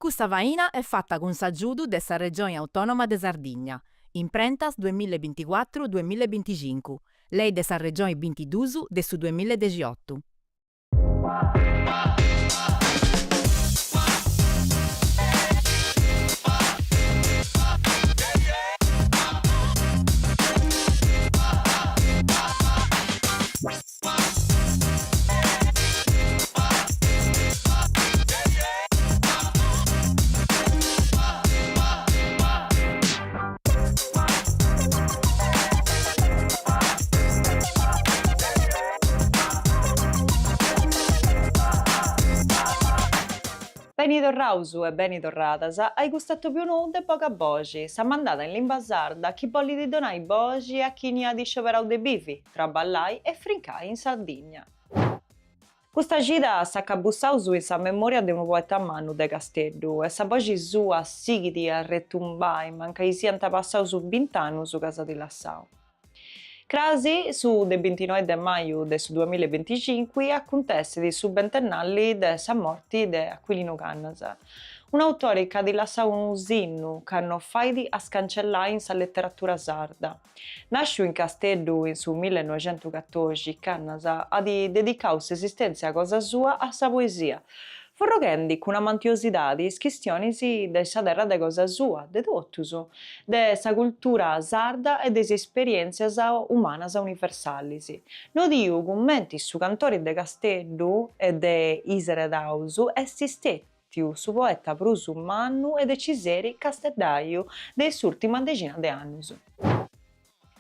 Custa faina est fata cun s'agiudu de sa Regioni Autònoma de Sardigna, Imprentas duemilla e binticuatru duemilla e binticincu, Lei de sa Regioni bintidus de su duemilla e dexiotu. Beni torraus e beni torradas a custu atobiu nou de Boga Boxi, sa mandada in limba sarda chi bollit donai boxi a chini at iscioberau de bivi, traballai e frincai in Sardigna. Custa cida s'acabussaus in sa memòria de unu poeta mannu de Casteddu e sa boxi sua sighit a retumbai mancai siant passaus bint'annus ca s'at lassau. Crasi, su de bintinoi de maju de su duamilla e binticincu, acuntessit su bentennali de sa morti de Aquilinu Cannas, un'autori ca at lassau unu sinnu ca no fait a scancellai in sa leteratura sarda. Nàsciu in Casteddu in su millenoixentucatoxi, Cannas at dedicau s'esistèntzia cosa sua a sa poesia, forroghendi cun amantiosidadi is chistionis de sa terra de cosa sua, de totus, de sa cultura sarda e de is esperièntzias umanas universalis. Nodiu cumenti su cantori de Casteddu e de is eredaus est stètiu su poeta prus mannu e deciseri casteddaju de is ùrtimas dexina de annus.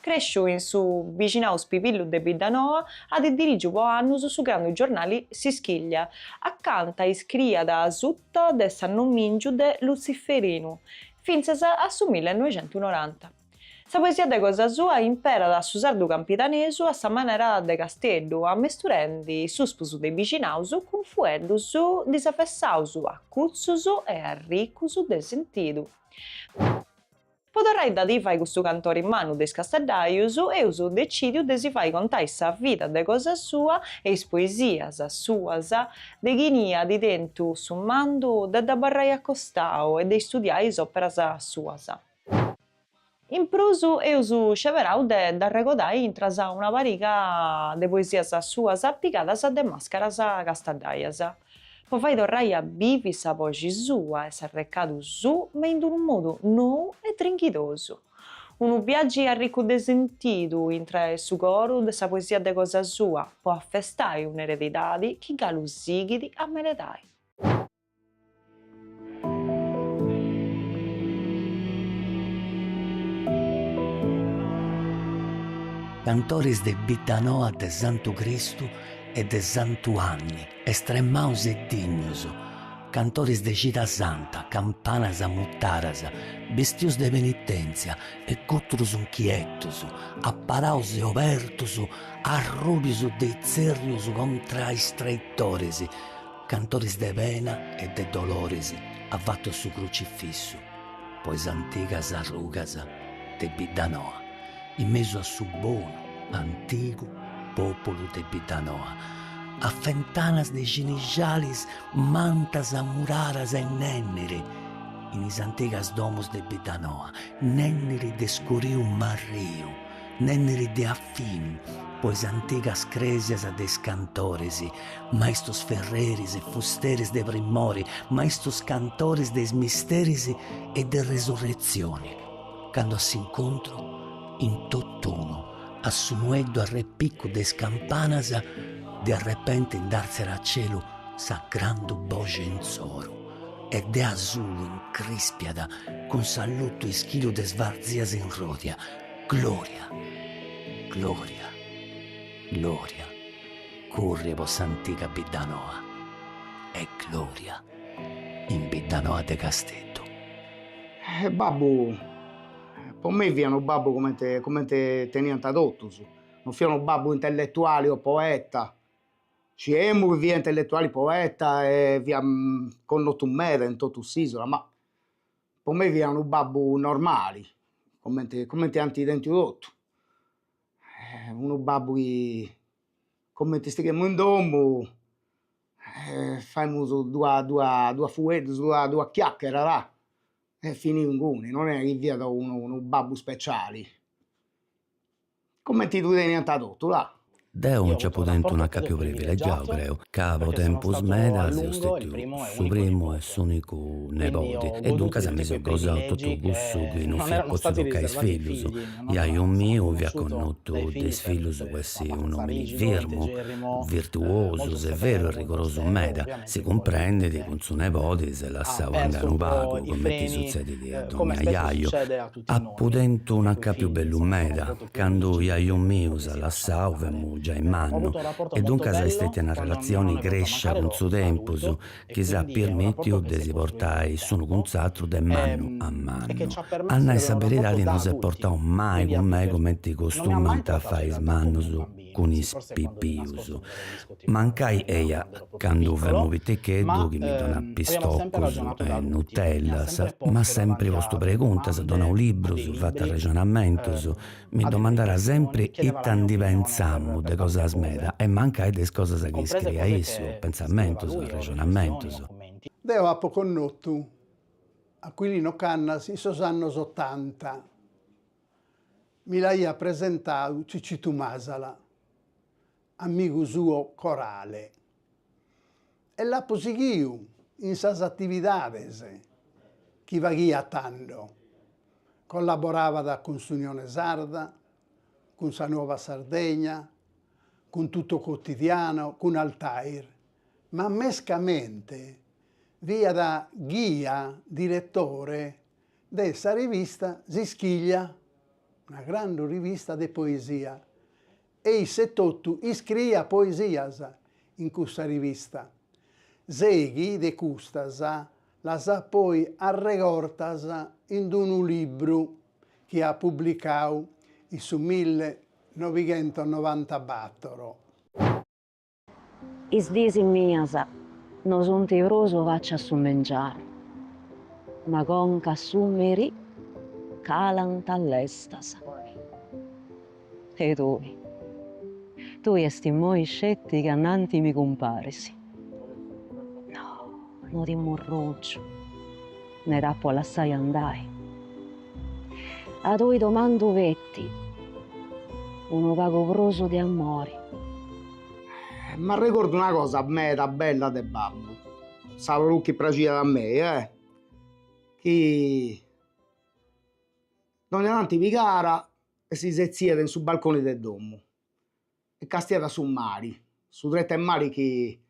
Crèsciu in su bixinau Spibillu de Biddanoa, at dirìgiu po annus su grandu giornali S'Ischiglia, acanta iscriiat asuta de s'annomìngiu de Lutziferinu, fintzas a su millenoixentunoranta. Sa poesia de cosa sua imperat su sardu campidanesu a sa manera de Casteddu, ammesturendi is suspus de is bixinaus cun fueddus disavessaus, acutzus e arricus de sentidu. Po torrai dadiva a custu cantori mannu de is casteddajus, eus decìdiu de si fai contai sa vida de cosa sua e is poesias suas de chini at tentu su mandu de dd'abarrai a costau e de istudiai is òperas suas. In prus eus sceberau de dd'arregodai intras una pariga de poesias suas pigadas de Màscaras Casteddaias, po fai torrai a bivi sa boxi sua e s'arrecadu suu me in unu modu nou e tringhidosu. Unu biagi arricu de sentidu intra su coru de sa poesia de cosa sua, po afestai un'eredidadi chi galu sighit a meledai. Cantoris de Biddanoa de Santu Cristu e de Santu 'Anni, estremaus e dignus, cantoris de Cida Santa, campanas mutaras, bistius de penitenzia e gutturus inchietus, aparaus e obertus, arrubius de is zerrius contra is traitoris, Cantoris de pena e de doloris avatu 'e su crucifissu po is antigas arrugas de Biddanoa, in mesu a su bonu antigu populu de Biddanoa, a fentanas de cinixalis mantas muraras e nenniri in is antigas domus de Biddanoa, nenniri de scuriu marriu Nenniri de afinu po is antigas cresias de is cantoris, maistus ferreris e fusteris de primori, maistus cantoris de is misteris e de resurretzioni, candu a s'incontru in tot'unu a su mueddu arrepicu de is campanas de arrepenti nd'artziat a celu sa grandu boxi insoru e de asulu incrispiat cun s'allutu ischidu de is varzias in rodia Gloria, gloria, gloria, curri po s'antiga Biddanoa e gloria in Biddanoa de Casteddu. E babbu, po mei fiat unu babbu cumenti cumenti teniant totus, non fiat unu babbu intelletuali o poeta, sciemu chi fiat intelletuali poeta e fiat connotu meda in totu s'isula, ma Po mei fiat unu babbu normali, cumenti cumenti ant tentu totu, unu babbu chi cumenti stichemu in domu. Faimus duas duas duas fueddus, duas duas chiacchieras là, e finiu inguni, non est chi fiat unu unu babbu speciali, cumenti ddu teniant totus là. Deu nci apu tentu un'acapiu privilegiau, creu, ca po tempus meda seu stetiu su primu e s'unicu nebodi e duncas mi seu gosau totu cussu chi no fiat potziu tocai a is fillus. Jaju miu fiat connotu de is fillus po essi un'omini firmu, virtuosu, severu e rigorosu meda, si cumprendit, cun su nebodi s'est lassau andai unu pagu, cumenti sutzedit a dònnia jaju. Apu tentu un'acapiu bellu meda, candu jaju miu s'at lassau femu giai mannu e duncas est stètia una relatzioni crèscia cun su tempus chi s'at pirmìtiu de si portai s'unu cun s'atru de mannu a mannu. A nai sa beridadi no s'est portau mai cun mei cumenti costumant a fai is mannus cun is pipius. Mancai eia, candu femu piticheddu chi mi donàt pistocus e nutellas, m'at sempri postu preguntas, donau librus, fatu arrexonamentus, mi domandàt sempri ita ndi pentzamu de cosas meda e mancai de is cosas chi iscriiat issu, pentzamentus, arrexonamentus. Deo apo connotu Aquilino Cannas in sos annos otanta. Mi l'aiat presentadu Cicitu Masala, amigu suo corale, e l'apo sighiu in sas atividades chi faghiat tando. Collaborabat cun s'Unione Sarda, cun sa Nuova Sardegna, cun Tutto Quotidiano, cun Altair, ma mescamente fiat ghia, diretore, de sa rivista S'Ischiglia, una grandu rivista de poesia, e isse etotu iscriiat poesias in cussa rivista. Seighi de custas las at poi arregortas in unu libru chi at publicadu in su millenobighentonovantabàtoro. Is diis mias no sunt prus faci a su mengianu, ma conca a su merì calant lestas. E tui, tui est immoi sceti chi ananti mi cumparis. No, no ti murrungiu, ne t'apu a lassai andai. A tui domandu feti unu pagu prus de amori. M'arregordu una cosa meda bella de babbu, sa prus chi praxiat a mei, eh, chi dogna tanti pigàt e si setziat in su balconi de domu e castiat su mari, su tretu 'e mari chi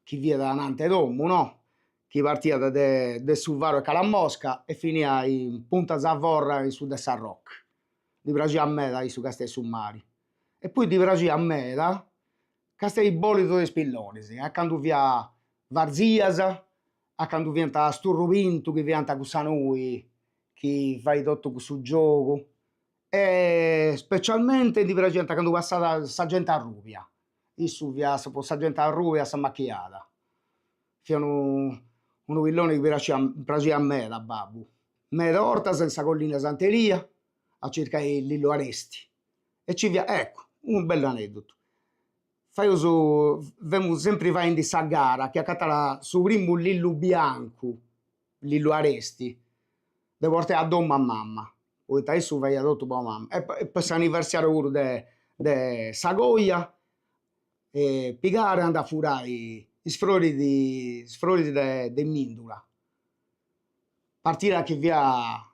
chi fiat ananti 'e domu, no, chi partiat de de su faru 'e Calamosca e finiat in Punta Zavorra in su de Sa Rocca. Ddi praxiat meda a issu castiai su mari E poi ddi praxiat meda castiai is bòlidos de is pillonis, a candu fiat Varzias, a candu fiant Sturrupintu chi fiant cussa nui chi fait totu cussu giogu e specialmente ddi praxiant candu passat sa genti arrubia, issu fiat po sa genti arrubia s'amachiada, fiat unu unu pilloni chi praxiat praxiat meda a babbu, meda 'ortas in sa collina Sant'Elia a circai lillu aresti e ci fiat, eccu, unu bellu aneddotu, faeus, femus sempri faendi sa gara chi acatat su primu lillu biancu, lillu aresti, de portai a domu a mama, poita issu faiat totu po mama e po s'anniversariu puru de de sa coja pigat e andat a furai is froris is froris de de mindula, partiat chi fiat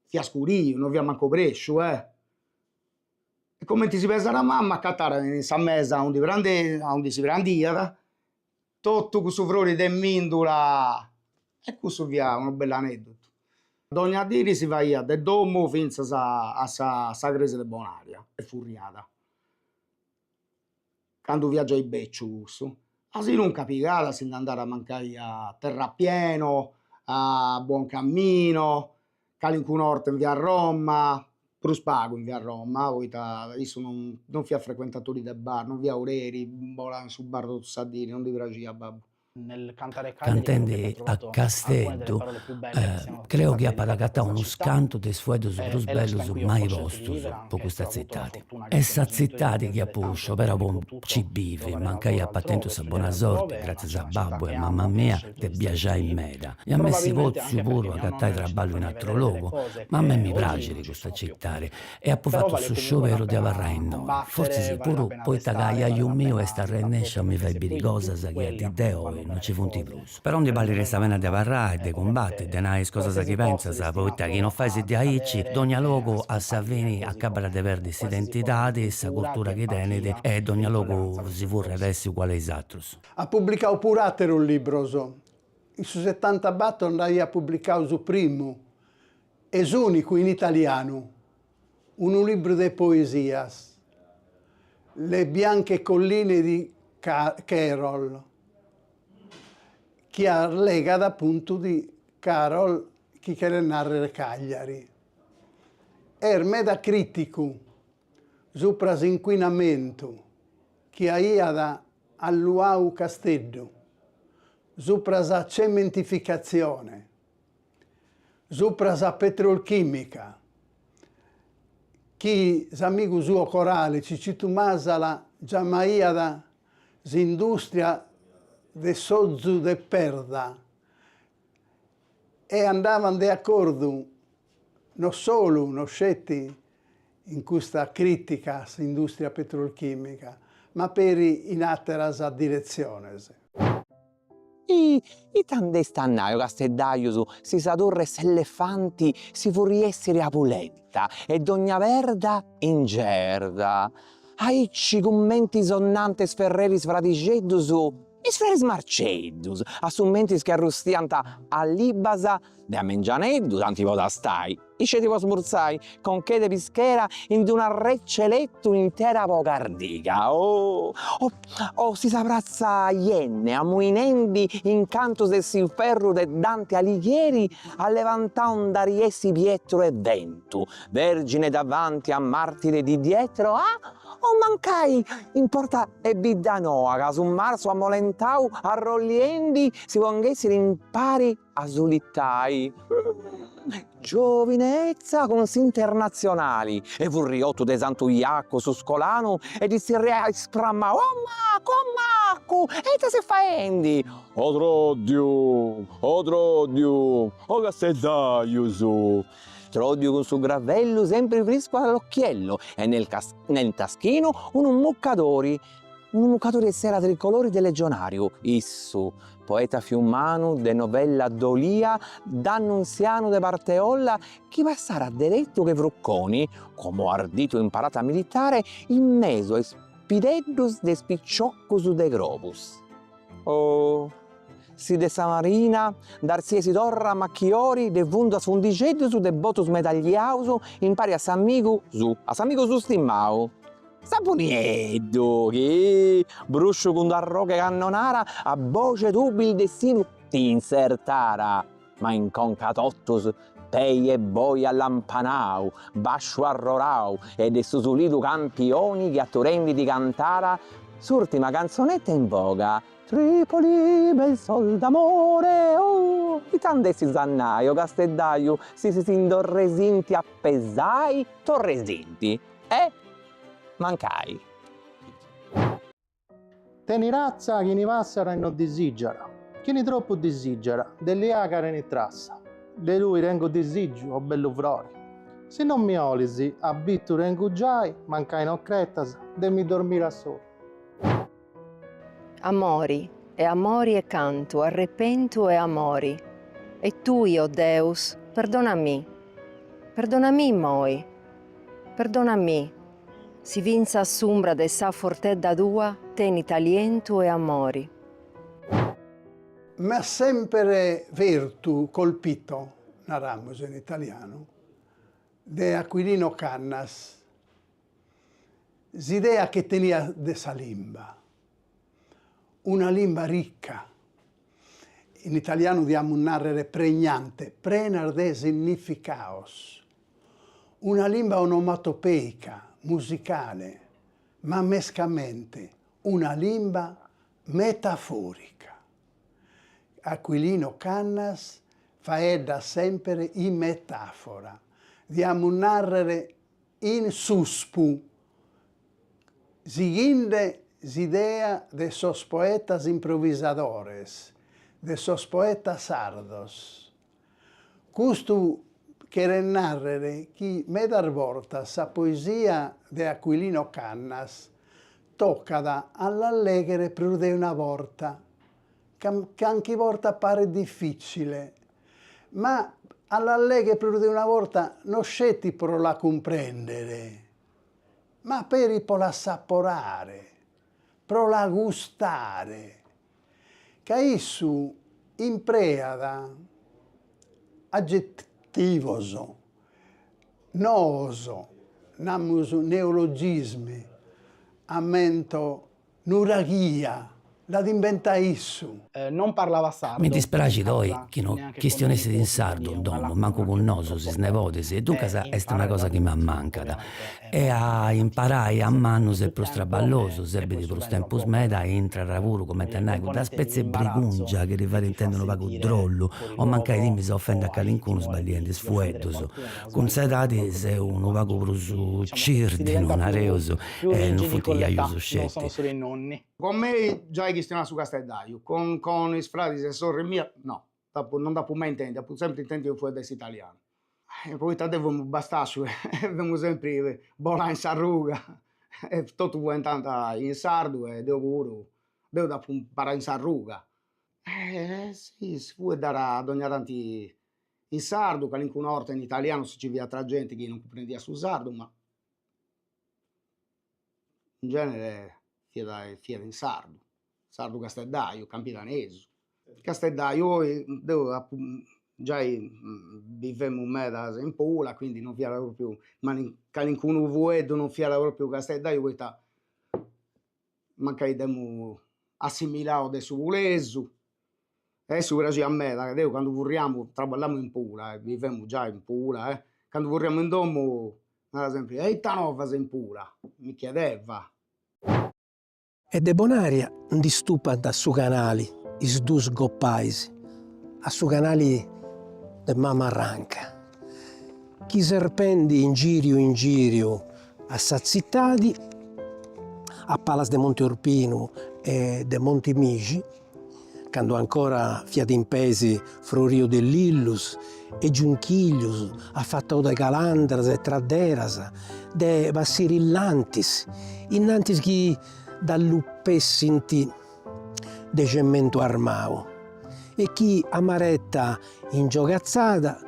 Fiat scuriu, no fiat mancu obresciu, eh. E cumenti si pesat mama acatat in sa mesa aundi prandi aundi si prandiat totu cussu frori de mindula e cussu fiat unu bellu aneddotu. Dogna diri si faiat de domu finzas a sa sa cresia de Bonaria e furriat. Candu fiat giai beciu cussu, asinunca pigat si nd'andat mancai a Terrapieno, a Buoncammino, calincuna 'orta in via Roma, prus pagu in via Roma, poita issu non non fiat frequentatori de bar, non fiat oreri, bolat in su bar totu sa dì, non ddi praxiat babbu. Cantendi a Casteddu, creu chi apat agatau unus cantu de is fueddus prus bellus mai postus po custa tzitadi. Est sa tzitadi chi apu scioberau po nci bivi, mancai apa tentu sa bona sorti, gràtzias a babbu e a mama mia, de biaxai meda. Ia m'essi potziu puru agatai traballu in atru logu, ma a mei mi praxit custa citadi E apu fatu su scioberu de abarrai innoi, fortzis puru poita ca aiaiu miu est arrennèsciu a mi fai biri cosas chi a dì de oi no nci funt prus. Però ndi ballit sa pena de abarrai, de cumbati, de nai is cosas chi pentzas, poita chi no fais diaici, dogna logu a sa fini acabat de perdi s'identidadi e sa cultura chi tenit e dogna logu si furriat a essi uguali a is atrus. At publicadu puru àteros libros. In su setantabator nd'aiat publicadu su primu e s'ùnicu in italianu, unu libru de poesias, Le bianche colline di Querol, chi allegat apuntu di Querol chi cheret nàrrere Cagliari. Est meda crìticu supra s'incuinamentu chi aiat alluau Casteddu, supra sa cementificatzione, supra sa petrolchìmica, chi s'amigu suo corale Cicitu Masala giamaiat s'indùstria de s'ozu de perda e andavant de acordu no solu, no sceti in custa crìtica a s'indùstria petrolchìmica, ma peri in àteras diretziones. Ita nd'est a nai, o casteddaius, si sa turre 'e s'elefanti si furriessiri a pulenta e dogna perda in gerda? Aici cumenti sonnant is ferreris fradixeddus, is freris marceddus, a su mentris chi arrustiant alibas de a mengianeddu, tanti po tastai, isceti po smurzai, conch'e de pischera in d'unu arrec'e lettu intera po cardiga, oh! O o si sa pratza Yenne amuinendi in cantus de s'inferru de Dante Alighieri allevantau nd'ariessi Pietro e Ventu, vergine davanti a martire di dietro, ah! O mancai in porta 'e Biddanoa ca su marzu ammolentau arrolliendi si ponghessiri impari a sulitai Giovinezza cun s'internazionali e furriotu de Santu Jacu su scolanu e ddi tzerriat ispramau, O macu, o macu, e ita ses faendi? O troddiu, o troddiu, o casteddaius! Troddiu cun su gravellu sempri friscu all'occhiello e nel nel taschinu unu muccadori Unu mucadori 'e sera tricolori de legionariu, issu, poeta fiumanu de novella dolia, dannunzianu de Parteolla, chi passara derettu che frucconi, como arditu in parata militare, in mesu a is pideddus de is piccioccus de Cropus. Oh, si de sa marina nd'artziesi torra machiori de fundu a fundixeddus de botus medagliaus impari a s'amigu su, a s'amigu su stimau. S'apu nieddu chi, brusciu cun d'arrogh'e cannonara, a box'e tubu il destinu t'intzertara, ma in conca totus, pei 'e boi allampanau, basciu arrorau e de su sulidu campioni chi aturendi ti cantara s'urtima cantzonetta in voga, Tripoli bel sol d'amore, oh! Ita nd'essis a nai, o casteddaiu, si si nd'orresinti a pesai, torresinti, eh! Mancai. Teni razza chini passat e no disigiat, chini troppu disigiat, de liaga tenit trassa. De tui tengu disigiu, o bellu frori. Si no mi 'olis, abitu tengu giai, mancai no cretas, de mi dormiri a solu. Amori, e amori e cantu, arrepentu e amori. E tui, o Deus, perdonamì. Perdonamì immoi. Perdonamì, si fintzas s'umbra de sa fortedda tua tenit alientu e amori. M'at semper fertu, colpito, naramus in italianu, de Aquilino Cannas, s'idea chi teniat de sa limba, una limba ricca, in italianu diamus nàrrere pregnante, prena de sinnificados, una limba onomatopeica, musicale, ma mescamente una limba metaforica. Aquilino Cannas faeddat semper in metàfora, diamus nàrrere in suspu, sighinde s'idea de sos poetas improvisadores, de sos poetas sardos. Custu cheret nàrrere chi medas bortas sa poesia de Aquilino Cannas tocat a la lèghere prus de una borta, ca carchi borta paret difìtzile, ma a la lèghere prus de una borta no sceti pro la cumprèndere, ma peri pro l'assaporare, pro la gustare, ca issu impreat agetivos noos, namus neologismi, ammento Nuraghia, l'at imbentada issu. Non parlava sardo. Mi dispraxit oi chi no chistionessit in sardu in domu, mancu cun nosus, is nebodis, e duncas est una cosa chi m'ammancat. E a imparai a mannus est prus traballosu, serbit prus tempus meda e intrat puru, cumenti a nai, cudda spetzie 'e brigungia chi ti fait intendi unu pagu drollu o mancai timis a ofendi a calincunu sballiendi is fueddus. Cun s'edadi seu unu pagu prus cirdinu, nareus, e no funt jajus sceti. Cun mei giai chistionat su casteddaju, cun cun is fradis e sorri mia no, non dd'apu mai intendiu, apu sempri intendiu fueddai s'italianu. Poita deu femu bastassu e femu sempri bolai in s'arruga e totu fueddant in sardu e deu puru, deu dd'apu imparau in s'arruga. Si si fueddat dogna tanti in sardu, calincuna 'orta in italianu si nci fiat atra genti chi non cumprendiat su sardu, ma in genere fiat fiat in sardu, sardu casteddaju, campidanesu. Casteddaju, poi deu apu giai bivemu meda in Pula, quindi non fiat propriu, ma calincunu fueddu non fiat propriu casteddaju poita mancai dd'emu assimilau de su pulesu E a issu praxiat meda, ca deu candu furriamu, traballamu in Pula e bivemu giai in Pula e candu furriamu in domu narat sempri, e ita novas in Pula? Mi chiedeva. E de Bonaria ndi stupant su canali is dus gopais a su canali de Mamarranca, chi serpendi in giriu in giriu a sa tzitadi, a palas de Monti Urpinu e de Monti Mixi, candu ancora fiat in peis froriu de lillus e giunchiglius, afatau de calandras e traderas, de passirillantis, innantis chi dd'allupessint de cementu armau e chi a maretta ingiogatzada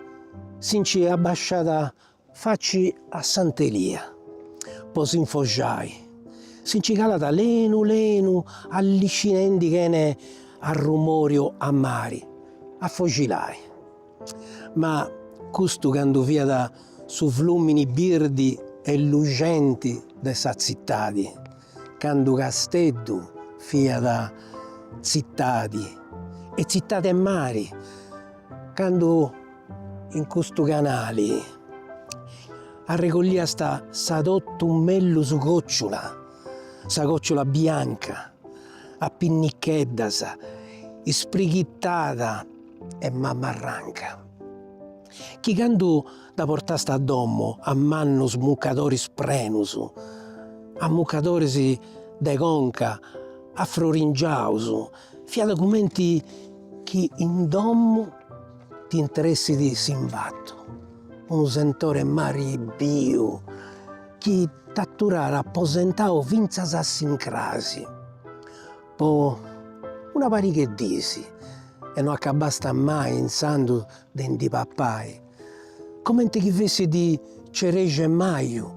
si nci abasciat Faci a Sant'Elia po s'infoxai, si nci calat lenu lenu alliscinendi chene arrumòriu a mari, a foxilai. Ma custu candu fiat su flùmini birdi e luxenti de sa tzitadi, candu Casteddu fiat tzitadi e tzitadi 'e mari, candu In custu canali arregolliast sa totu mellus còciula, sa còciula bianca, a pinnicheddas, isprighitada 'e mamarranca, chi candu dda portast a domo a mannus mucadoris prenus, a mucadoris de conca afroringiaus, fiat cumenti chi in domo T'intressit s'invatu, unu sentore 'e mari biu chi t'aturàt aposentau fintzas a s'incrasi, po una pariga 'e dis e no acabasta mai intzandus de ndi papai, comente chi fessit cerexa 'e maju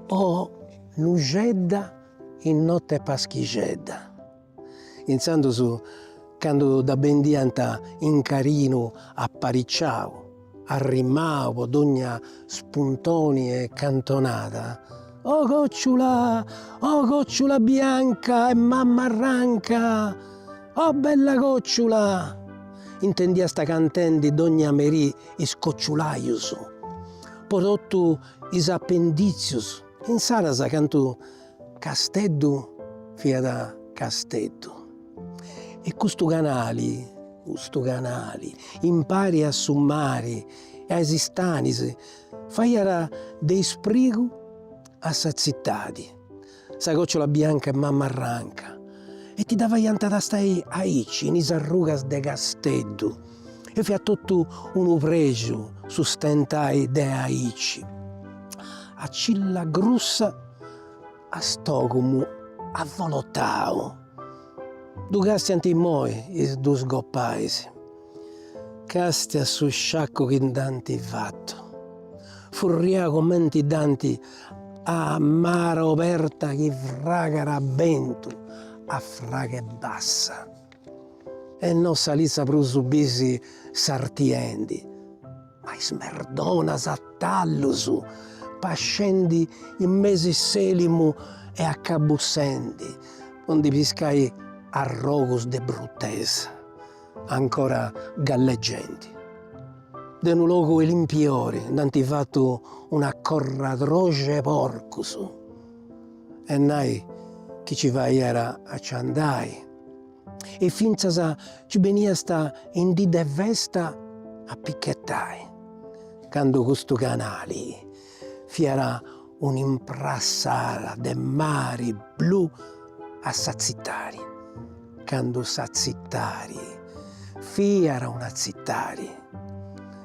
o nuxedda in note 'e Paschixedda. Intzandus candu dda bendiant in carinu apariciau, arrimau po dogna spuntoni e cantonada, Oh cocciula, oh cocciula bianca 'e mamarranca, oh bella cocciula! Intendiast cantendi dogna merì is cocciulajus po totu is apenditzius, insaras candu Casteddu fiat Casteddu e custu canali. Custu canali, impari a su mari e a is istanis, faiat de isprigu a sa tzitadi, sa còciola bianca 'e Mamarranca, e ti dda faiant tastai aici in is arrugas de Casteddu, e fiat totu unu prexu su stentai de aici. A cilla grussa a stògumu avolotau. Ddu càstiant immoi is dus gopais. Càstia su sciacu chi nd'ant fatu. Furriau comenti dd'ant a mara oberta chi fragat a bentu a fragh'e bassa. E no sa lissa prus bis sartiendi, ma is merdonas a tallus pascendi in mesu s'èlimu e acabussendi po ndi piscai arrogus de brutesa ancora gallegendi. De unu logu 'e limpiori nd'ant fatu una corradroxa 'e porcus e nai chi ci faiat a ci andai e fintzas ci beniast in dì de festa a pichetai, candu custu canali fiat un'imprassada de mari blu a sa tzitadi, candu sa tzitadi fiat una tzitadi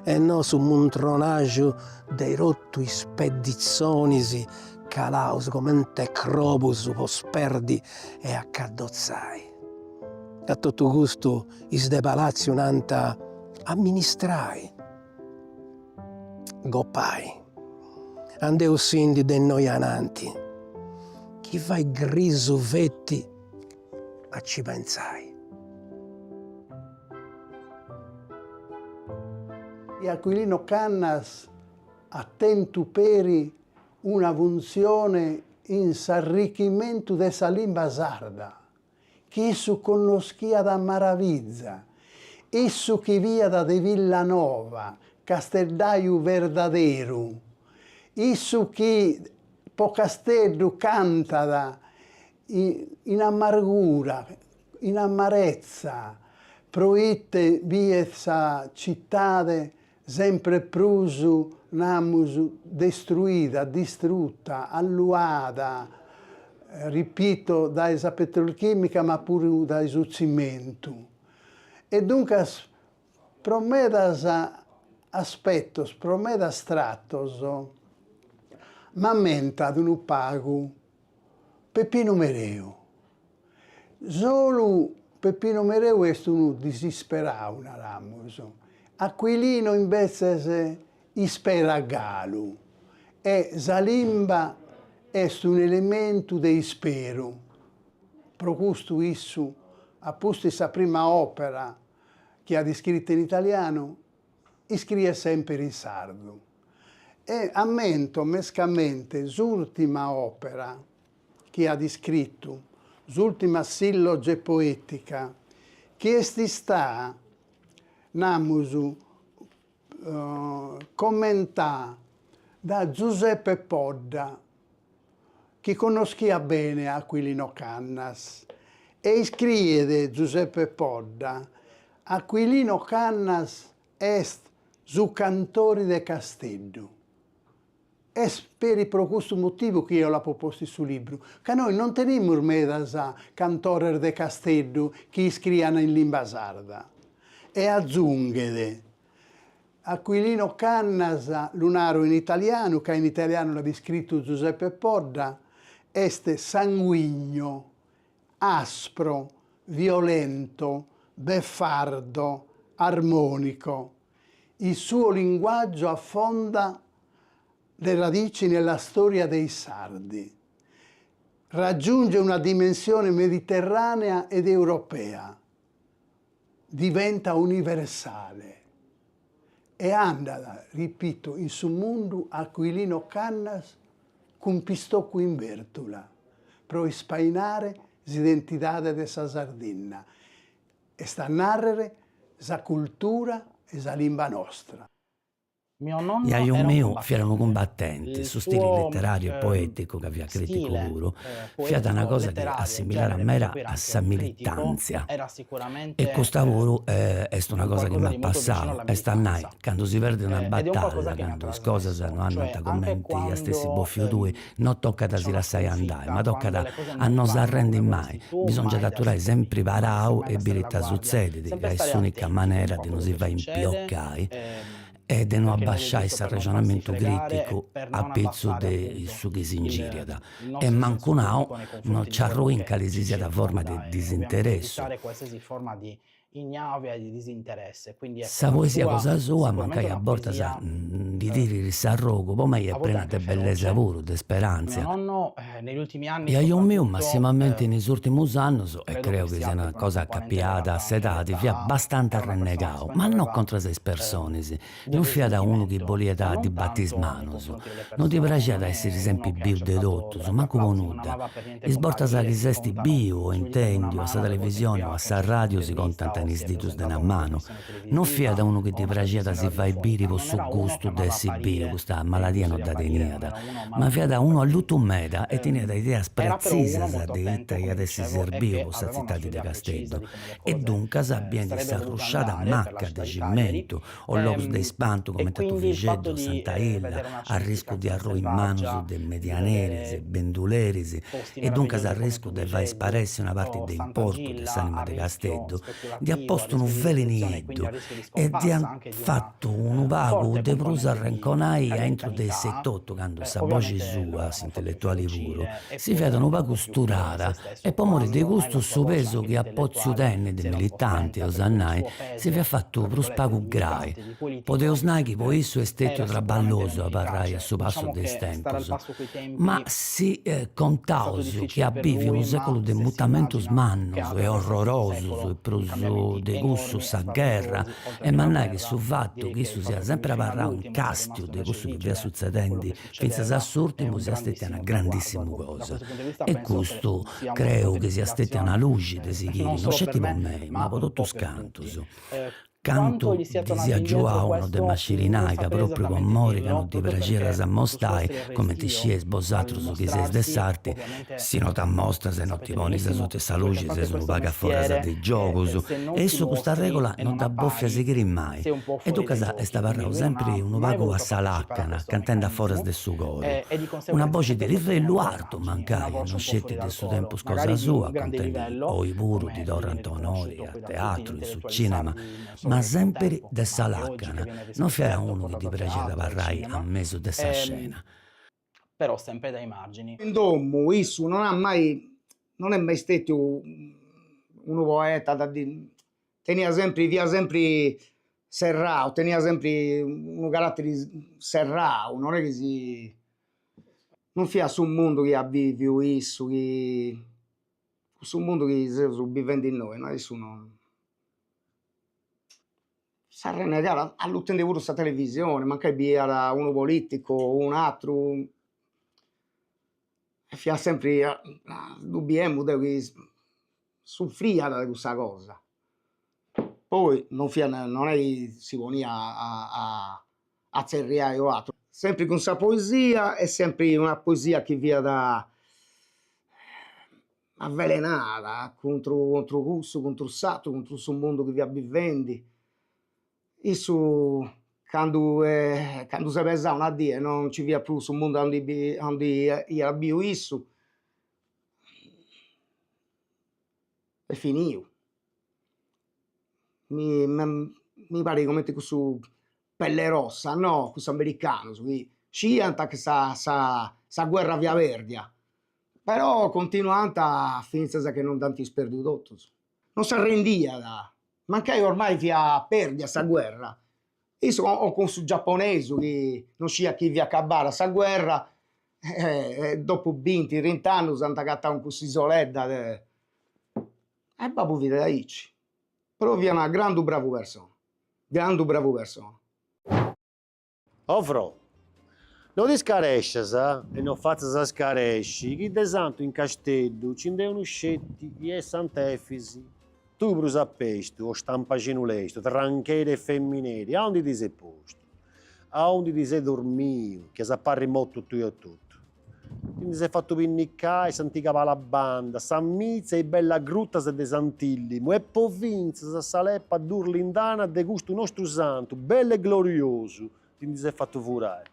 e no su muntronaxu de totu is pedditzonis calaus comente crobus po sperdi e acaddotzai. A totu custu is de Palàtziu nant amministrai. Gopai, andeusindi de innoi ananti, chi fait grisu feti a ci pentzai. Aquilino Cannas at tentu peri una funtzione in s'arrichimentu de sa limba sarda, chi issu connoschiat a maraviza, issu chi fiat de Villanova, casteddaju verdaderu, issu chi po Casteddu cantat in amargura, in amarezza, proite biet sa citade sempre prus, namus, destruida, distruta, alluada, ripito, dae sa petrolchimica ma puru dae su tzimentu. E duncas pro medas aspetos, pro medas tratos, m'ammentat unu pagu Peppinu Mereu. Solu Peppinu Mereu est unu disisperau, naramus, Aquilino imbetzes isperat galu e sa limba est un'elementu de isperu. Pro custu issu, a pustis sa prima òpera chi at iscritu in italianu, iscriet semper in sardu. E ammento mescamente s'ùrtima òpera chi at iscritu, s'ùrtima silloge poètica, chi est istada, namus, commentada da Giuseppe Podda, chi connoschiat bene Aquilino Cannas, e iscriet Giuseppe Podda, Aquilino Cannas est su cantori de Casteddu. Est peri pro custu motivu chi eo l'apo postu in su libru, ca nois non tenimus medas cantores de Casteddu chi iscrian in limba sarda. E azunghet, Aquilino Cannas, lu naro in italianu ca in italianu l'at iscritu Giuseppe Podda, est sanguigno, aspro, violento, beffardo, armonico. Il suo linguaggio affonda le radici nella storia dei sardi. Raggiunge una dimensione mediterranea ed europea. Diventa universale. E andat, ripito, in su mundu Aquilino Cannas cun pistoccu in bèrtula pro ispainare s'identidade de sa Sardinna, est a nàrrere sa cultura e sa limba nostra. Mio nonno Jaju era un miu fiat unu combattente. cumbatenti, Il su stili suo literàriu e ehm poèticu, ca fiat crìticu stile puru, fiat una poetico, cosa chi letterario in assimillàt genere, perché meda poi era a sa anche critico, militàntzia. era E sicuramente custa puru est una un cosa chi qualcosa m'at di molto vicino passau, alla est a nai, militanza. candu si perdit una Ed è un qualcosa batalla, che mi ha candu is cosas trasmesso, no cioè andant anche cumenti iast essi quando bòfiu tui, no tocat a c'è si una lassai andai, sconfitta, ma tocat quando le cose a non no vanno s'arrendi come mai, vorresti tu, bisongiat mai aturai darsi per sempri vinto, parau mai e abbassare biri la ita guardia, sutzedit, sempre ca est stare s'unica attenti manera comunque de a no quello si che fai succede, impioccai ehm, e de no perché il modo abasciai giusto per non farsi s'arrexonamentu fregare e criticu per a non pitzu abbassare de appunto su chi il s'ingiriat il e nostro senso mancu nau critico nei no confronti nci di quello arrui in che cali ci si siat forma de circonda e ovviamente disinteressu. evitare qualsiasi forma di ignavia e di disinteresse, quindi ecco Sa la poesia sua cosa sua, sicuramente mancai è a una bortas poesia ndi tirit s'arrogu, po mei a est volte prena de anche bellesa feroce. puru, de Mio sperantzia. nonno negli ultimi anni Jaju miu, soprattutto massimamenti in is urtimus annus, e credo creu che chi sia siat anche una per una cosa componente acapiada legata a anche s'edadi, fiat all'età, bastanti era una persona che arrennegau, sicuramente ma no aveva contras a is personis, del non fiat unu chi risentimento, ma boliat non dibatti is tanto nei manus, confronti delle non ddi persone, praxiat non a essiri è uno sempri che ha biu de cercato totus, grandi mancu po applausi, non nudda. amava per niente Is bortas comparire, chi si s'est contano biu o sulle dita di una intendiu a sa mano le volte in cui televisioni o ha a sa concesso radiu si un'intervista contant o in is si è didus de presentato una a una manu. trasmissione Non fiat televisiva unu chi o ddi una praxiat a trasmissione si fai biri radiofonica, po non su era uno che gustu de amava essi biu, apparire custa per il maladia gusto no di dda apparire, non teniat, era uno ma fiat malato unu per allutu niente. meda e teniat ideas Era però uno pretzisas molto de attento, ita come iat essi dicevo, e serbiu che po sa aveva una tzitadi sua de idea precisa Casteddu di come le e cose duncas biendi sarebbero dovute s'arrusciada andare per la macca città de di Cagliari. cimentu o logus de Ehm, ispantu e comente a quindi il fatto Tuvixeddu o di Santa eh, Illa, vedere una arriscu di arrui in manus selvaggia, de di medianeris e vedere benduleris posti e duncas meravigliosi come arriscu de fai Tuvixeddu sparessi una parti o de Santa importu de Gilla, s'anima a de rischio Casteddu, dd'iat speculativo, a postu unu rischio di distruzione, velenieddu quindi a rischio di e scomparsa dd'iant anche di una fatu unu eh, pagu forte de prus componente di arrenconai aintru de isse cagliaritanità, etotu candu eh, sa boxi ovviamente sua, l'avevano fatto s'intelletuali puru, inferocire e si poi fiat era unu un pagu po' più fuori da sturada se stesso e po mori de quando ormai custu la sua su voce pesu anche chi di at potziu intellettuale tenni de si era un po' militanti, spenta eus a perché il nai, suo si fiat peso, fatu tra prus virgolette, pagu di grai. militante, di politico, Podeus nai chi po eh, issu est stetiu era sicuramente traballosu abarrai a inefficace. su passu Diciamo de is che stare al tempus. passo coi Ma tempi si è stato contaus chi difficile at per biviu lui, unu ma seculu de se si mutamentus immagina che mannus ha e attraversato un orrorosus secolo e con prus cambiamenti de cussu enormi e sa gherra, spaventosi, oltre emu che a la nai chi guerra, su fatu direi chi che issu il siat fatto che sempri lui fino abarrau in all'ultimo sia castiu rimasto de invece cussu chi fiat vigile a quello sutzedendi che fintzas a succedeva è s'urtimu un siat stetia una grandissimo traguardo. grandissimu Ecco, da cosa. questo punto di vista E penso che custu sia una creu fonte di chi siat stetia ispirazione una luxi de eh, sighiri, non no solo per sceti po me, mei, ma ma po un po' totus per tutti. cantus. Eh, quanto Cantu gli sia ddi tornato siat indietro giuau no questo dd'emu a sciri non nai, ca saprei propriu po esattamente mori ca dirlo, no ddi proprio praxiat perché questo suo s'ammostai, essere comenti restio scieis al bosatrus chi seis de mostrarsi, s'arti, ovviamente si no t'ammostas e no ti sapete ponis benissimo asuta 'e sa quel che luxi fate ses unu questo pagu a foras mestiere, de is eh, giogus, se non e ti issu custa mostri regola e no non dda bòfia appari, sighiri mai. sei un po' E fuori dai duncas est giochi, quindi abarrau lui non sempri ha unu mai pagu a voluto sa partecipare a làcana, questo cantendi a foras meccanismo de su coru. eh, e di Una conseguenza boxi de sempre stato livellu molto ai artu, margini, una mancai, voce no un po' sceti fuori de dal su coro, tempus cosa magari di sua, un grande contendi chi livello, oi puru ddi come torrant viene onori riconosciuto a poi da tutti gli teatru, in su intellettuali cinema, sardi, non solo ma del suo sempiri tempo, de ma sa anche oggi che làcana, viene no fiat riscoperto, unu chi ddi portato a praxiat teatro, al abarrai a cinema, mesu de sa ehm, scena. però sempre dai margini. In domu issu non at mai, non est mai stetiu unu poeta da teniat sempri, fiat sempri serrau, teniat sempri unu caratteri serrau, non est chi si, non fiat su mundu chi at biviu issu, chi cussu mundu chi seus bivendi innoi, no, issu no S'arrennegat allutendi puru sa televisioni, mancai biiat unu politicu o un'atru, e fiat sempri, ddu biemu deu chi sunfriat de cussa cosa. Poi non fiat non est chi si poniat a a tzerriai o atru. Sempri cun sa poesia e sempri una poesia chi fiat avvelenada contru contru cussu, contru s'atru, contru su mundu chi fiat bivendi. Issu candu candu s'est pesau una dì e non nci fiat prus su mundu aundi aundi iat biu issu, est finiu. Mi mi parit cumenti cussu pellerossa no, cussus americanus chi sciiant chi sa sa sa guerra fiat perdia Però continuant fintzas chi non dd'ant isperdiu totus. Non s'arrendiat, mancai ormai fiat perdia sa guerra. Issu o cun su giapponesu chi non sciiat chi fiat acabada sa guerra e dopu binti trint'annus s'ant agatau in cuss'isoledda de. E babbu fiat aici. Però fiat una grandu bravu persona, grandu bravu persona. O fro', no ti scarescias e no fatzas scaresci chi de santu in Casteddu ci nd'est unu sceti chi est Sant'Efisi. Tui prus a pestu, o stampaxinu lestu, trancheri e femineri, aundi ti ses postu? Aundi ti ses dormiu, chi as a parri mortu tui e totu? Ti ndi ses fatu pinnicai s'antiga palabanda, sa mitza e is bellas grutas de Sant'Illimu e po fintzas sa lepa durlindana de custu nostru santu bellu e gloriosu ti ndi ses fatu furai.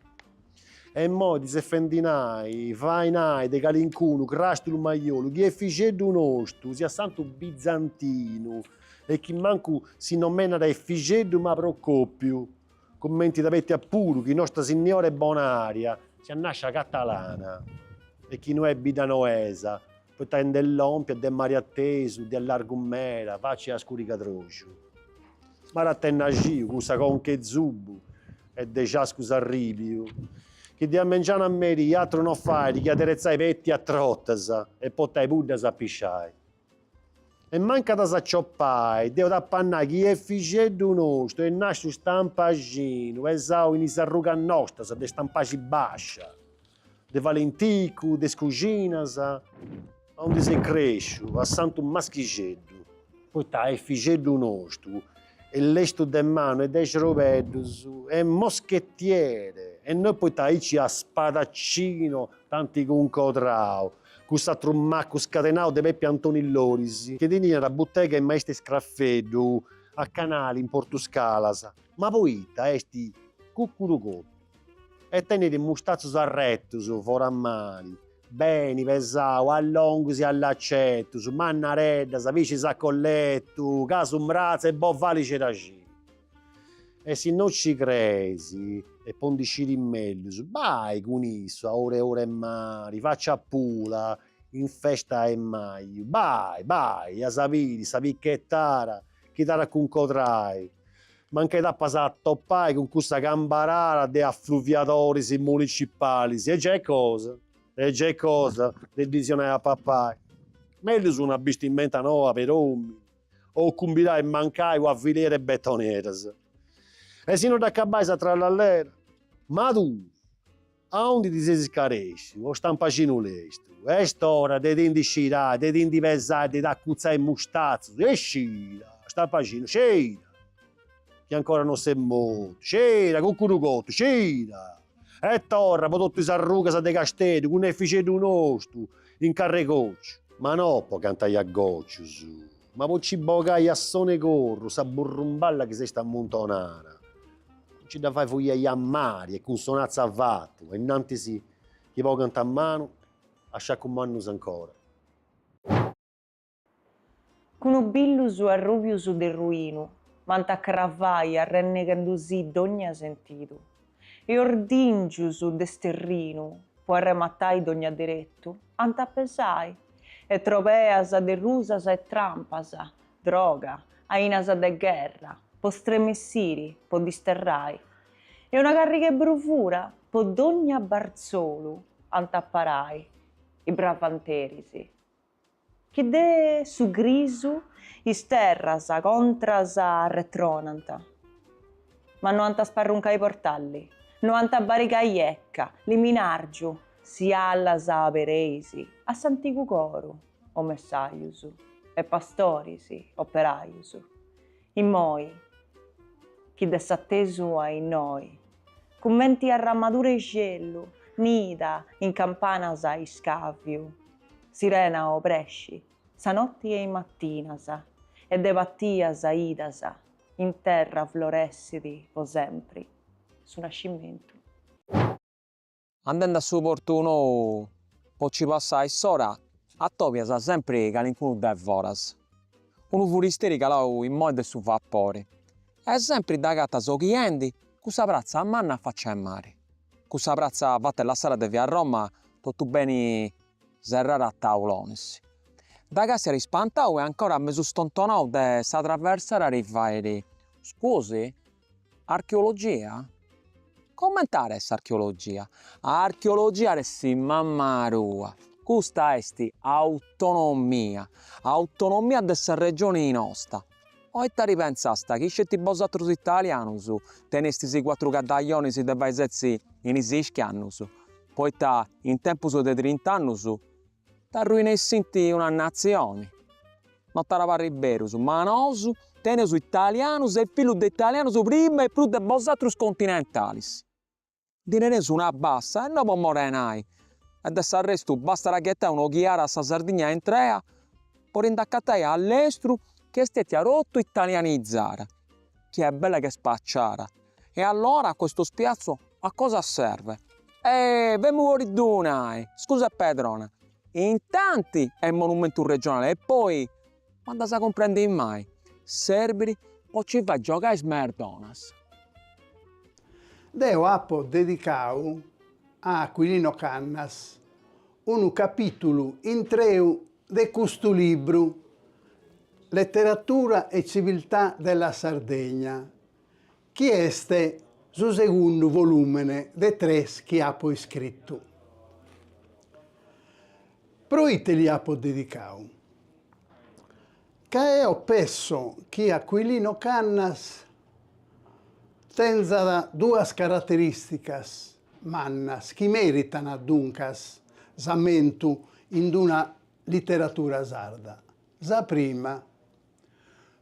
E immoi ti ses fendi nai, fai nai de calincunu crastu lumajolu chi Efixeddu nostu siat santu bizantinu e chi mancu si nomenat Efixeddu ma Procopiu. Cumenti t'abetiat puru chi Nostra Sinniora 'e Bonaria siat nàscia catalana e chi no est biddanoesa, poita nd'est lòmpia de mari atesu, de allargu meda, faci a scurigadroxu. Mara t'est cussa conca 'e zubu e de ciascu s'arrìbiu, chi de a mengianu a merì atru no fait chi aderetzai peti a trotas e portai puddas a pisciai. E manca t'as aciopai, deu t'apu a nai chi Efixeddu nostu est nàsciu stampaxinu, pesau in is arrugas nostras de Stampaxi Bàscia, de Valenticu, de is Cuxinas, aundi s'est crèsciu, a Santu Maschixeddu, poita Efixeddu nostu est lestu de manu e de xrobeddus, est moschettiere, e no poita aici a spadaccino t'ant cuncodrau, Cuss'atru macu scadenau de Pepi Antoni Loris, chi teniat butega 'e maist'e scrafeddu a Canali in Portu Scalas, ma poita est cucuru cotu e tenit mustatzus arretus foramali, beni pesau a longus e a lacetus, mannareddas, piscis a colletu, casu mratza e bovali ceraxinu. E si no ci creis, e po ndi sciri mellus, bai cun issu a ora 'e ora 'e mari, faci a Pula, in festa 'e maju, bai, bai, as a biri sa pichetara chi t'at a cuncodrai, mancai t'apas a atopai cun cussa cambarada de afluviadoris municipalis, e giai est cosa, e giai est cosa de ddis 'onai a papai. Mellus una bistimenta noa peromini. O cumbidai mancai ua filera 'e betoneras. E si no dd'acabais a trallallera? Ma tui, aundi ti ses scarèsciu, o stampaxinu lestu? Est ora de ti ndi scidai, de ti ndi pesai, de t'acutzai is mustatzus. E scida, stampaxinu, scida! Chi ancora no ses mortu. Scida, cucuru cotu, scida! E torra po totu is arrugas de Casteddu cun Efixeddu nostu in car'e còciu. Ma no po cantai a gòcius, ma po nci bogai a son'e corru sa burrumballa chi s'est ammuntonada, po nci dda fai fuiai a mari e cun sonazzu avatu, a innantis chi bogant a manu a sciacus mannus ancora. Cun billus arrùbius de ruinu m'ant a cravai arrenneghendusì dogna sentidu e ordìngius de sterrinu po arrematai dogna deretu ant a pesai e trobeas de rusas e trampas, droga, ainas de gherra po stremessiri, po disterrai e una carriga 'e bruvura po dogna bartzolu ant a parai is bravanteris. Chi de su grisu is terras contras arretronant. Ma no ant a sparruncai portalli, no ant a barigai 'ecca, liminàrgiu, si alas abereis a s'antigu coru, o messajus, e pastoris, operajus. Immoi, chi de s'atesu a innoi, cumenti arramadura 'e xellu, nida in campanas a iscàviu, sirena obresci, sa notti e is mattinas, e de patias idas, in terra floressit po sempri su nascimentu. Andendi a su portu nou po ci passai s'ora, atobias sempri calincunu de foras, unu furisteri calau immoi de su vapori, e sempri dd'agatas oghiendi cussa pratza manna a facci 'e mari, cussa pratza fata e lassada de via Roma totu beni serrada a taulonis. Dda castiat ispantau e ancora mesu stontonau de sa traversera ddi fait, Scusi? Archeologia? Comente at essi archeologia? Archeologia at essi mamma tua. Custa est autonomia, autonomia de sa regioni nosta. O ita ti pentzast, chi sceti bosatrus italianus tenestis cuatru caddaionis de fai setzi in is ischiannus, poita in tempus de trint'annus t'arruinessint una natzioni? No t'at a parri berus, ma nosu. Teneus italianus e fillus de italianus prima e prus de bosatrus continentalis. Ndi teneus una bassa e no po morenai. E de s'arrestu bastat a ghetai un'oghiada a sa Sardigna intrea po ti nd'acatai a lestru chi est stetia totu italianizada, chi est bella che spaciada. E allora questo spiazzo a cosa serve? Eh, femu po ti ddu nai, scusa e pedrona, intanti est monumentu regionale e poi Ma dd'as a cumprendi mai, serbit po ci fai giogai is merdonas. Deo apo dedicadu a Aquilino Cannas unu capìtulu intreu de custu libru Letteratura e civiltà della Sardegna, chi est su segundu volùmene de tres chi apo iscritu. Pro ite li apo dedicadu? Ca eo pesso chi Aquilino Cannas tenzat duas caraterìsticas mannas chi meritan duncas s'ammentu in una literatura sarda. Sa prima,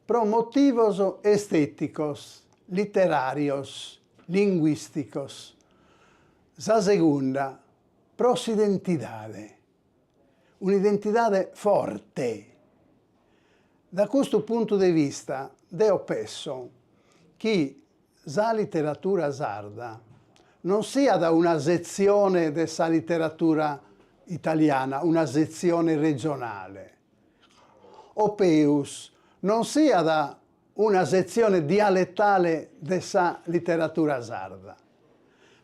pro motivos estèticos, literàrios, linguìsticos. Sa segunda, pro s'identidade, un'identidade forte. Da custu puntu de vista deo pesso chi sa literatura sarda non siat una setzione de sa literatura italiana, una setzione regionale, o peus, non siat una setzione dialetale de sa literatura sarda,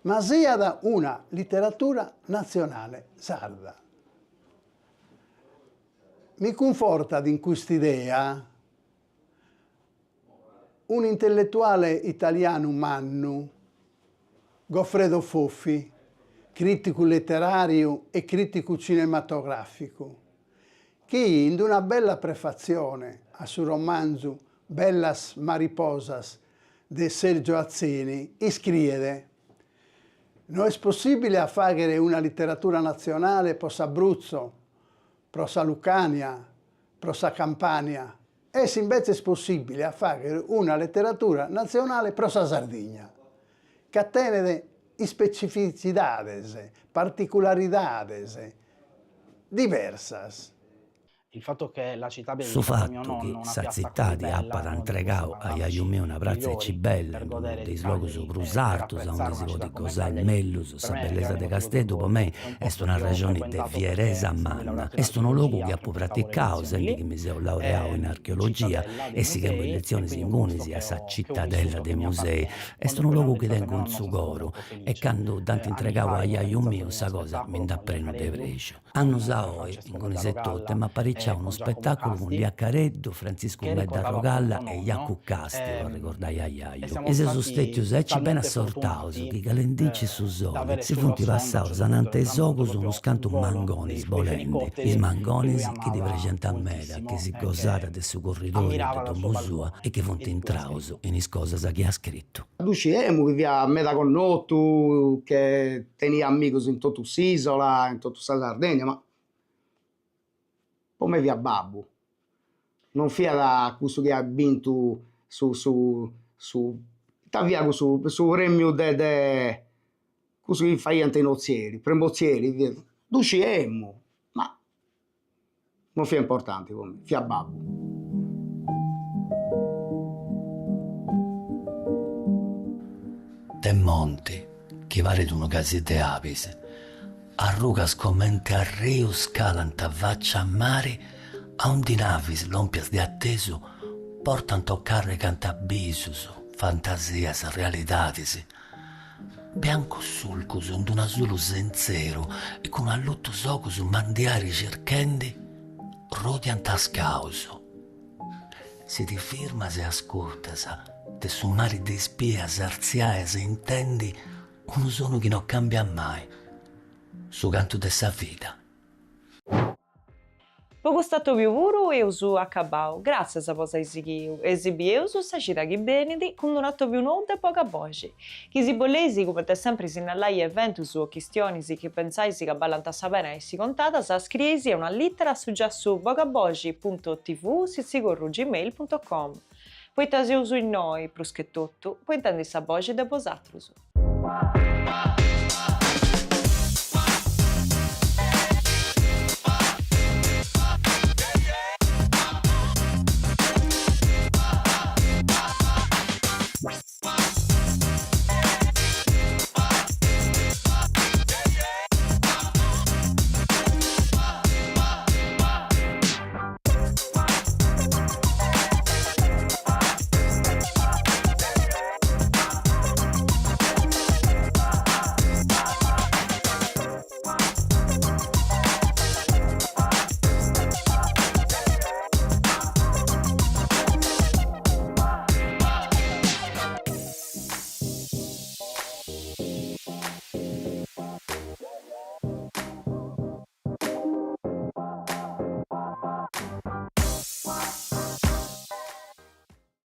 ma siat una literatura natzionale sarda. Mi cunfortat in cust'idea un'intelletuale italianu mannu, Goffredo Fofi, crìticu literàriu e crìticu cinematogràficu, chi in una bella prefatzione a su romanzu Bellas mariposas de Sergio Atzeni iscriet, No est possìbile a fàghere una literatura natzionale pro s'Abruzzo, pro sa Lucània, pro sa Campània. Est imbetzes possìbile a fàghere una literatura natzionale pro sa Sardigna, ca tenet ispetzifitzidades, particularidades diversas. Il fatto che la città abbia Su dedicato a mio fatu chi nonno una sa piazza così tzitadi bella, apat uno di questi intregau a jaju 40 miu una anni pratza aici migliori bella per in unu godere de di is logus Cagliari prus e per artus apprezzare aundi una si città podit come gosai Cagliari, mellus per sa me è un bellesa grande de motivo di Casteddu po orgoglio. mei È un est posto che ho un'arrexoni de frequentato perché fieresa essendomi manna. laureato in Est unu logu chi archeologia apu frequentavo le praticau lezioni sendi lì, chi mi seu laureau in archeologia cittadella e dei sighemu is musei e letzionis quindi è un posto ingunis che a sa ho che ho Cittadella vissuto, dei che mi Musei. appartiene. Est Quando unu poi logu l'hanno chi dedicato a tengu mio in nonno su sono stato coru molto e felice. candu dd'ant Anni intregau fa a abbiamo jaju organizzato miu uno sa cosa mi spettacolo nd'at con prenu de Lia Careddu, prexu. con Annus a oi, Francesco ingunis Medda etotu, Rogalla emu apariciau e unu con Giacomo spetàculu cun Casti, Lia Careddu, Frantziscu che Medda ricordava Rogalla appunto e nonno, Jacu Casti, po arregordai a e jaju. siamo E seus stati stètius aici beni talmente assortaus fortunati chi calendinci su da soli avere si sullo funt sfondo a un passaus certo punto anante del is tramonto ogus proprio unus un cantu volo mangonis dei, dei bolendi, is fenicotteri che lui mangonis chi ddi amava praxiant meda, chi moltissimo si e gosàt che de su corridoriu de ammirava dal suo domu sua balcone e chi funt e di cui ha intraus scritto. in is cosas chi at scritu. Ddu sciemu chi fiat meda connotu, che teniat amigus in totu s'isola, in totu sa Sardegna, ma po mei fiat babbu, non fiat cussu chi at bintu su su su ita fiat cussu su premiu de de cussu chi faiant in Ozieri, premiu Ozieri fiat, ddu sciemu, ma Non fiat importanti po mei, fiat babbu. De monti, chi parit unu casi de abis, arrugas comente arrius calant facci a mari aundi navis lompias de atesu portant o carrigant bisus, fantasias, realidadis. Biancus sulcus in d'unu asulu sentzeru e cun allutus ogus mandiari circhendi, rodiant ascaus. Si ti firmas e ascurtas, de su mari de ispias artziai e intendi unu sonu chi no cambiat mai, su cantu de sa vida. Po cust'atobiu puru eus acabau, gràtzias po s'ai sighiu e si bieus sa cida chi benit cun d'unu atobiu nou de Boga Boxi. Chi si bolleis cumenti sempri sinnalai eventus o chistionis chi pentzais ca ballant sa pena essi contadas, scrieisi una lìtera a su giassu bogaboxi punto tv sitzigorru gmail punto com. Poita seus innoi, prus che totu, po intendi sa boxi de bosatrus.